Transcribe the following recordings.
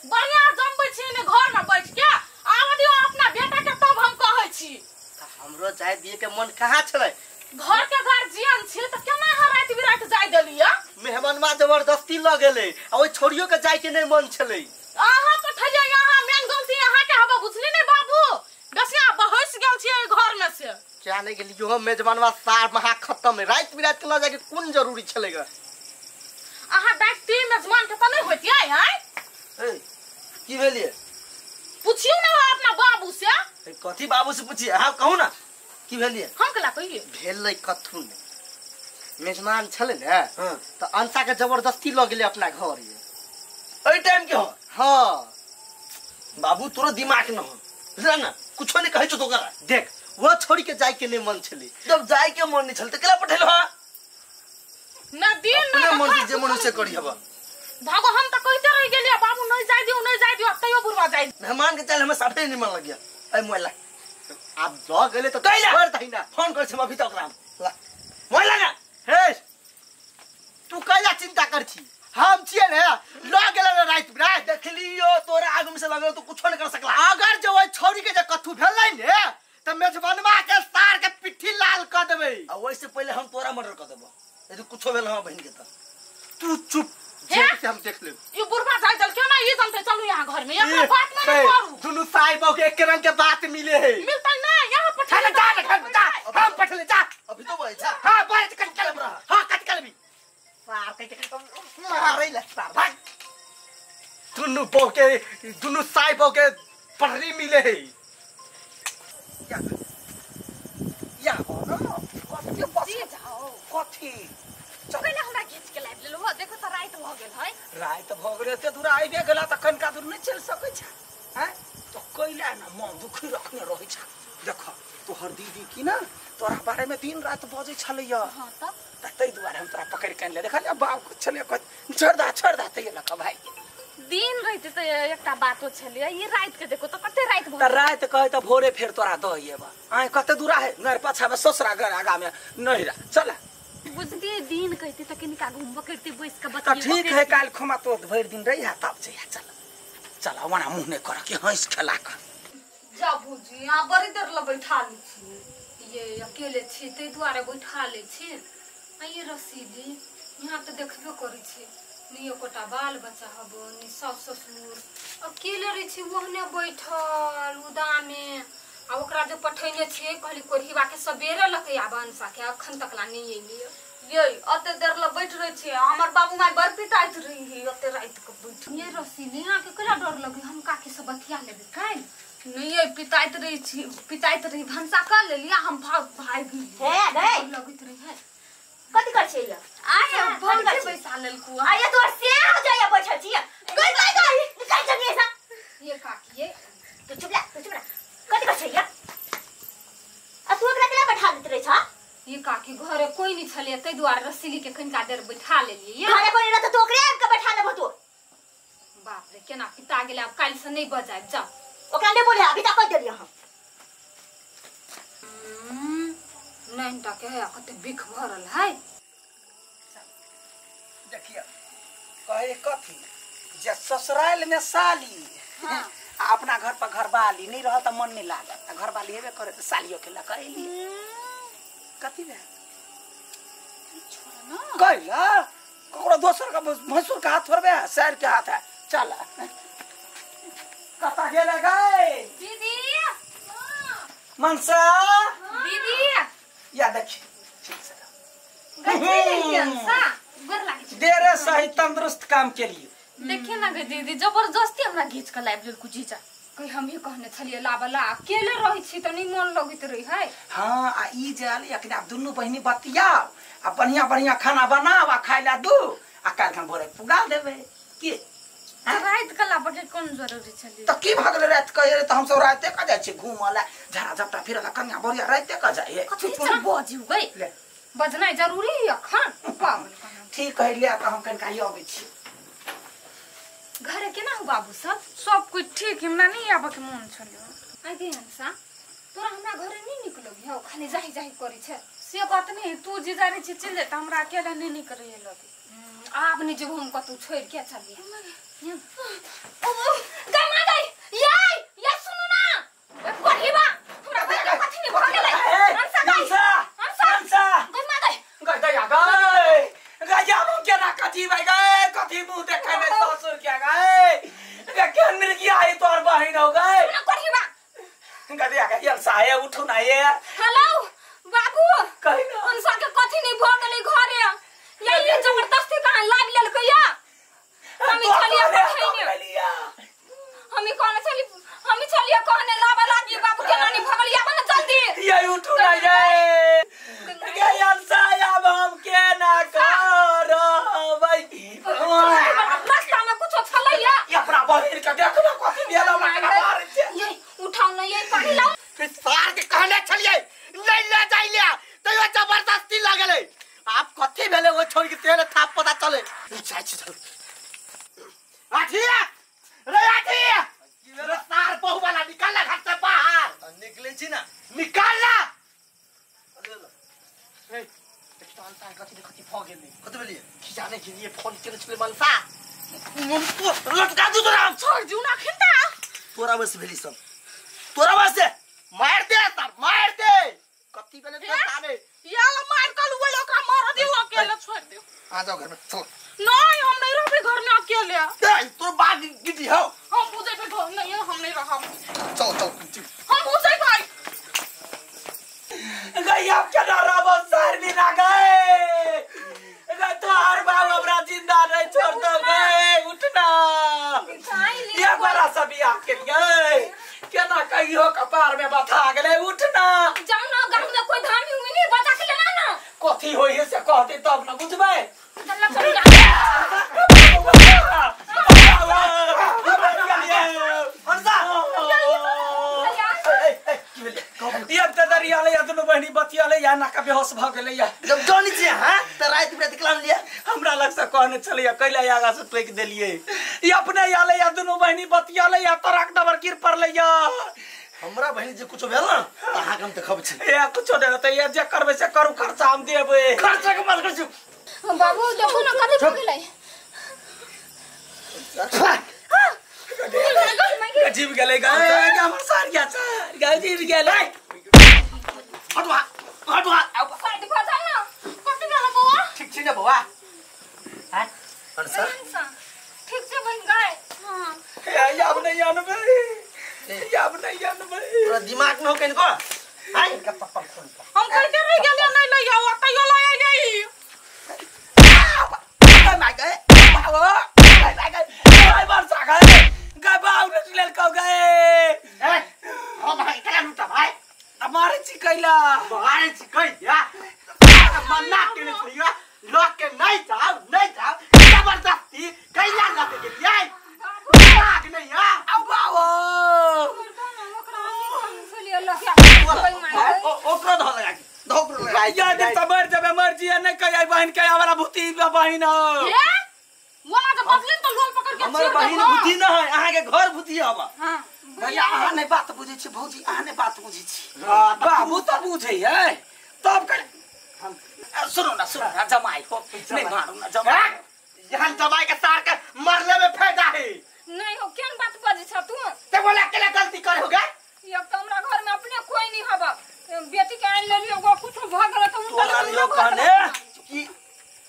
बढ़िया जमबै छी ने घर में बैठ के आब दियो अपना बेटा के तब हम कहै छी। हमरो जाय दिए के मन कहाँ छलै? घर के गार्जियन छी त केना अहाँ राति बिराति जाय देलियै? मेहमानवा जबरदस्ती ल गेलै आ ओइ छोड़ियो के जाय के नहीं मन छलै। अहाँ पठलियै, अहाँ मेन गलती अहाँ के हबो, बुझली नै बाबू? बेसिया बहस गेल छी एहि घर में से। क्या नहीं गेलियो हम मेजबानवा सार महा खत्म है। राति बिराति के ल जाय के कोन जरूरी छलै ग? अहाँ डाकती मेजबान के त नहीं होतियै आय? ए की भेलियै? पूछियो ना अपना बाबू से। ए कथी बाबू से पूछिए? अहाँ कहू ना की भेलियै? हम कला कहिए भेलै कथू ने, मेजबान छलै ने त अंसा के जबरदस्ती ल गेलै अपना घर। ये एहि टाइम के हो? हां बाबू तोरो दिमाग न हो, बुझला ना? कुछो नहीं कहै छौ तोरा। देख वो छोड़ी के जाय के नहीं मन छलै। जब जाय के मन नहीं छल त केला पठेलो? हां ना दिन ना मन से जे मन से करी हबा। भागो हम त कहते रह गेलियै बाबू नहीं जाय दियो नहीं जाय दियो, तैयो बुढ़वा जाय। मेहमान के चल हमें साफे नहीं मन लग गया। ए मोबाइल ला। आप ल गेले त छोड़ दही ना। फोन कर छी अभी तक ओकरा। ला मोबाइल ला ना। हे तू कैला चिंता कर छी? हम छियै ने ल गेले ने राति बिराति। देखलियो तोरा आगू में से लगल तो कुछो नहीं कर सकला। अगर जे ओइ छौरी के जे कथू भेलै ने त मेजबानवा के सार के पिट्ठी लाल क देबै। आ ओइ से पहिले हम तोरा मर्डर क देबो यदि कुछो भेल हम बहिन के त। तू चुप, जे से हम देख लेब। ई बुढ़वा जाय दल के ना ई जानते। चलू यहां घर में एकरा बात में नहीं करू। दुनू साहिब के एक रंग के बात मिले है। मिलतै ना यहां पठा जा जा जा हम पठले जा। अभी तो बोल जा। हां बोल कट कल हां कट कल भी सार के मारै ले सार भाग। दुनू बो के दुनू साहिब के पटरी मिले है। या या ना कथी बस जाओ कथी पहिले हमरा घीच के लाबि लेलहुँ। देखो त राति भ गेल है। राति भ गेल एते दूर आबि गेला त कनिका दूर नहीं चलि सकै छै। हैं तो कैला ना मन दुखी रखने रहै छै। देख तोहर दीदी की ना तोरा बारे में दिन रात बजै छलैया। हां तब त तै दुआरे हम तोरा पकड़ि के आनले। देखलियै बाप को छलै छोड़ दा छोड़ दा तै लक भाई। दिन रहते त एकटा बातो छलै, ई राति के देखो त कते राति भ त राति कहै त भोरे फेर तोरा द अइबा। आइ कते दूर है नर पाछा में ससुरा घर आगा में नहिरा चल। बुझती दिन कहती त कनिका घुमबो करती बैस के बतियेबो। त ठीक है काल खुमा तो भरि दिन रही है तब जइया। चल चल वना मुंह नै कर के हंस खेला कर। जा भौजी यहाँ बड़ी देर ल बैठा लै छी। ये अकेले छी तै दुआरे बैठा लै छी। आ ये रसीदी यहाँ त देखबे करै छी नी एकोटा बाल बच्चा हबो नी सास ससुर अकेले रहै छी ओहने बैठल उदामे। आ ओकरा जे पठैने छियै कहली कोढ़ीबा के सबेरे लके आब अंसा के अखन तक ला नहीं एलियै। ये अते देर ल बैठ रहै छियै हमर बाबू my बड़ पिटाइत रही अते राति के बैठ। ये रसीली यहाँ के केला डर लगे? हम काकी से बतिया लेबै काल्हि। नहीं ये पिटाइत रही छी पिटाइत रही भनसा कर लेलियै हम भाग भाग गेलियै। हे गै लगैत रही है। कथि कर छियै? आय भौजी बैसा लेलकू। आय तोर से हो जाय बैठल छियै। गई गई गई निकल जनी ऐसा। ये काकी ये तू चुप ला तू चुप ला। कथि कर छियै? आ तू एकरा केला बैठा देत रहै छ? ये काकी घरे कोई नहीं छलै तै दुआरे रसीली के कनिका देर बैठा लेलियै। घरे कोई रहत त ओकरे आबि के बैठा लेबो तू। बाप रे केना पिता गेलै। आब काल्हि से नहीं बजायब जाओ। ओकरा नहीं बोले अभी तक कह देलियै हम। नैनटा के है कते बिख भरल है। देखिए कहे कथी जे ससुराल में साली हां अपना घर पर घरवाली नहीं रहल त मन नहीं लागत। आ घरवाली हेबे करे त सालियो के लक एली कथी भेल? छोड़ ना कैला ककरो दोसर का भैंसुर के हाथ थोड़बे सैर के हाथ है। चल कता गेले गए दीदी? मनसा दीदी या देखी ठीक से देर सही तंदुरुस्त काम के लिए। देखिए ना गे दीदी जबरदस्ती हमरा घीच के लाबि लेलकू जीजा। कहीं हम ही कहने छलियै लाबला अकेले रहै छी त नहीं मन लगैत रही है। हां आ ई जाल एकना दुनू बहिनी बतियाओ आ बढ़िया बढ़िया खाना बनाओ आ खाइ ला दू आ काल्हि हम भोरे पुगा देबै की? राति के लाबऽ के कोन जरूरी छलै? त की भऽ गेलै राति के? त हम सब राते के जाइ छी घूमऽ ला झाड़ा झपटा फिरऽ ला कन्या बढ़िया राते के जाइ। कथी सब बजू गई? बजनाइ जरूरी है अखन? पागल ठीक है ले त हम कनिका अबै छी। घरे केना हो बाबू सब? सब कुछ ठीक हमरा नहीं आबऽ के मन छलै। आइ गे हंसा तोरा हमरा घरे नहीं निक लगी हौ, खाली जाहि जाहि करै छै। से बात नहीं, तू जे जारे छी चल जाय त हमरा अकेला नहीं निक रहे लगे। आब नहीं जेबो हम कतौ छोड़ के चलिए। ये उठू ना ये। हेलो बाबू कहि ना अनसा के कथि नहीं भ गेलै घरे ये ये जबरदस्ती कहां लाब लेलकै या हम छलिया पठैने हम कहने छली हम छलिया कहने लाबा लागी बाबू के नानी भगल या ना जल्दी ये उठू ना ये गे अनसा आब हम के ना करबै। रास्ता में कुछो छलैया ये अपना बहिन के देख ना कथि भेल हमरा मारै छै ये उठाउ न ये पानी लाउ। सार के कहने छलियै नहीं ले जाइलिया तैयो जबरदस्ती लागलै। आप कथि भेलै ओ छोड़ के तेरे थाप पता चले जाइ छी चल। आठिया रे आठिया रे सार बहु वाला निकाल ना घर से बाहर। निकले छी ना निकाल ना। ए देखता अंता कथि कथि भ गेलै कथि भेलियै की जाने के लिए फोन केने छलै मनसा लटका दू तोरा छोड़ दिउ ना खिंता तोरा बस भेली सब तोरा बस मार दे सर मार दे कथि भेलै तो सारे या मार कल वो ओकरा मार दिउ अकेले छोड़ दिउ। आ जाओ घर में चलो। नहीं हम नहीं रहबे घर में अकेले। ए तोर बाग गिटी हो हम बुझे पे घर नहीं हम नहीं रहब। चल चल हम बुझे भाई गई आप के डराबो सर बिना गए गए तोहर बाप हमरा जिंदा नहीं छोड़ दो गए उठना ये बड़ा सब बियाह के लिए केना कहियो कपार में बथा गेलै उठना। जाओ ना गांव में कोई धामी हुई नहीं बचा के लेना ना कथि होई है से कहते तब ना बुझबै। चल चल जा ये त दरिया ले या दुनु बहिनी बतिया ले या नाका बेहोश भ गेलै या जब जानी छी हां त रात में निकल लिया हमरा लग से कहने छलिया कैला आगा से टोक देलिए ई अपने आले या दुनु बहिनी बतिया ले या तराक डबर गिर पड़लै या हमरा बहिनी जे कुछो भेल ना त अहाँ के हम देखब छी ए कुछो दे त ये जे करबै से करू खर्चा हम देबै खर्चा के बात करै छी बाबू देखो ना कथि भ गेलै जीव गेलै गे हमर सारिया सार गे जीव गेलै। हटवा हटवा साइड भ जा ना कथि भेल बौआ ठीक छी ने बौआ हां अनसा ठीक छै बहिन गाय। हां ए आब नहीं आनबै आब नहीं आनबै तोरा दिमाग न हो कनको हाय के चप्पल खोल हम कहते रह गेलियै नहीं ले आओ तैयो ले आइलियै। ए my गए बाबू my गए गए वर्षा गए गए बाबू ने लेल कह गए ए हम भाई केना लूटा भाई मारे छी कैला मारे छी कैला मन्ना केने छलियै लऽ के नहीं जाओ नहीं जाओ जबरदस्ती कैला लऽ के गेलियै दिमाग नहीं है आउ बाबू ओकरा धऽ लगा के धऽ ओकरा लगा या दिन त मर जेबे मर जिया नहीं कहि बहिन के आवारा भूती बहिन हो ए वाला के बदलिन त लोल पकड़ के हमर बहिन भूती न है अहाँ के घर भूती हब। हां भैया अहाँ नहीं बात बुझै छी भौजी अहाँ नहीं बात बुझै छी बाबू त बुझै है तब कर सुनो ना जमाई हो नहीं मारू ना जमाई यहाँ जमाई के सार के मरले में फायदा है नहीं हो केन बात बजै छ तू ते बोला अकेला गलती करे होगा। एक त हमरा घर में अपने कोई नहीं हब बेटी के आन लेलियो गो कुछ भ गेल त तोरा लियो कहने कि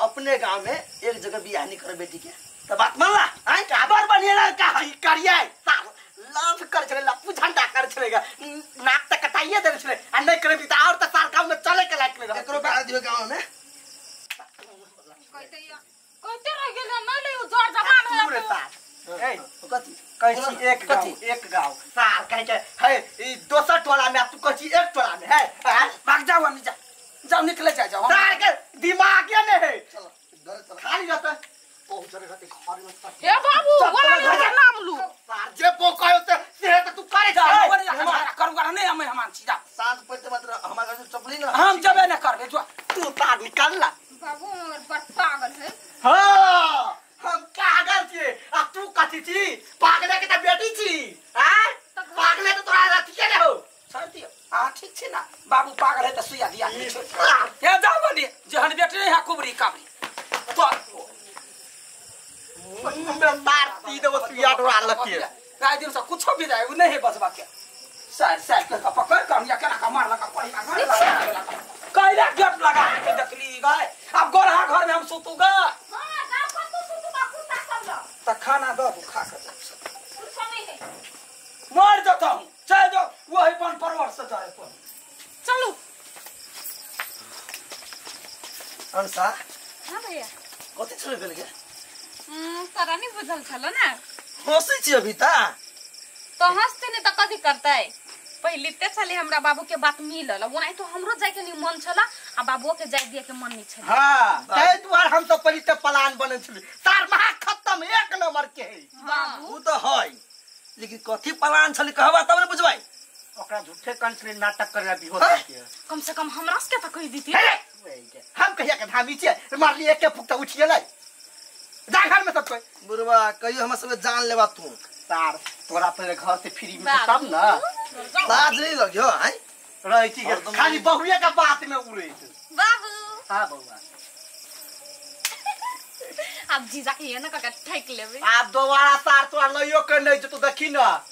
अपने गांव में एक जगह बियाह नहीं करे बेटी के त बात मानला आइ काबर बनेला का हई करियै सार लव कर छले लप्पू झंडा कर छलेगा नाक त कटाइए देने छले आ नहीं करे त और त सार गांव में चले के लायक नहीं एकरो बाहर दियो गांव में कहते या कहते रह गेलियै नहीं ले जोर जवान है पूरे सार ए कथि कहै छी एक गांव एक गांव सार कहै के है ई दोसर टोला में तू कहै छी एक टोला में है भाग जाओ हम जा जाओ निकले जा जाओ सार के दिमाग ये नहीं है चलो घर चलो खाली रहता बहुत जगह रहते घर में ए बाबू वाला के नाम लू सार जे बो कहो ते से त तू करे जा करू करू नहीं हम हमान छी जा साँझ पड़ते मात्र हमरा घर से चपली ना हम जबे न करबे जो तू तार निकाल ला बाबू हमर बड़ पागल है। हां हम पागल छी आ तू कथि छी पागले के त बेटी छी हां पागले त तोरा अथि के ने हो छोड़ दियो। हां ठीक छै ना बाबू पागल है त सुइया दिया ए जाओ बनी जहन बेटी नहीं है कुबरी काबरी तो मुंह में मार दी देबो सुइया डोरा लके राय दिन से कुछो भी जाए नहीं है बचबा के सर सर के पकड़ के हम या केना का मार लगा पड़ी कैला गेट लगा के देखली गए अब गोरहा घर में हम सुतूगा। हां जा कतौ सुतूगा कुत्ता सब ल त खाना दो खा के कुछ नहीं है मर जाता हूं चल जाओ वही पन परवर से जाए पर। उषा। हां भैया कथि छले भेल के? तोरा नहीं बुझल छल ना। हंसै छी अभी ता? तो हंसते नहीं त कथि करतै? पहले ते छले हमरा बाबू के बात मिलल, ओनाहि तो हमरो जाय के नहीं मन छला आ बाबूओ के जाय दिए के मन नहीं छला। हां तै दुआर हम सब पहले ते प्लान बनल छली, तार महा खत्म एक नंबर के है बाबू। उ त है, लेकिन कथि प्लान छली कहबा तब ने बुझबै। ओकरा झूठे कंसले नाटक करे बिहोश के कम से कम हमरा से त कहि दीती। हम कहिया के धामी छियै, मारली एक के फुकता उठ गेलै जा घर में सब कोई। बुढ़वा कहियो हमरा सब जान लेबा तू। तार तोरा पहले घर से फ्री में तब ना लाज नहीं लगियो हैं रहै छी खाली बहुए के बात में उड़ै छै बाबू। हां बौआ अब जीजा के ये ना काका ठैक लेबे। आब दोबारा तार तोरा लइयो के नहीं जतो देखी ना।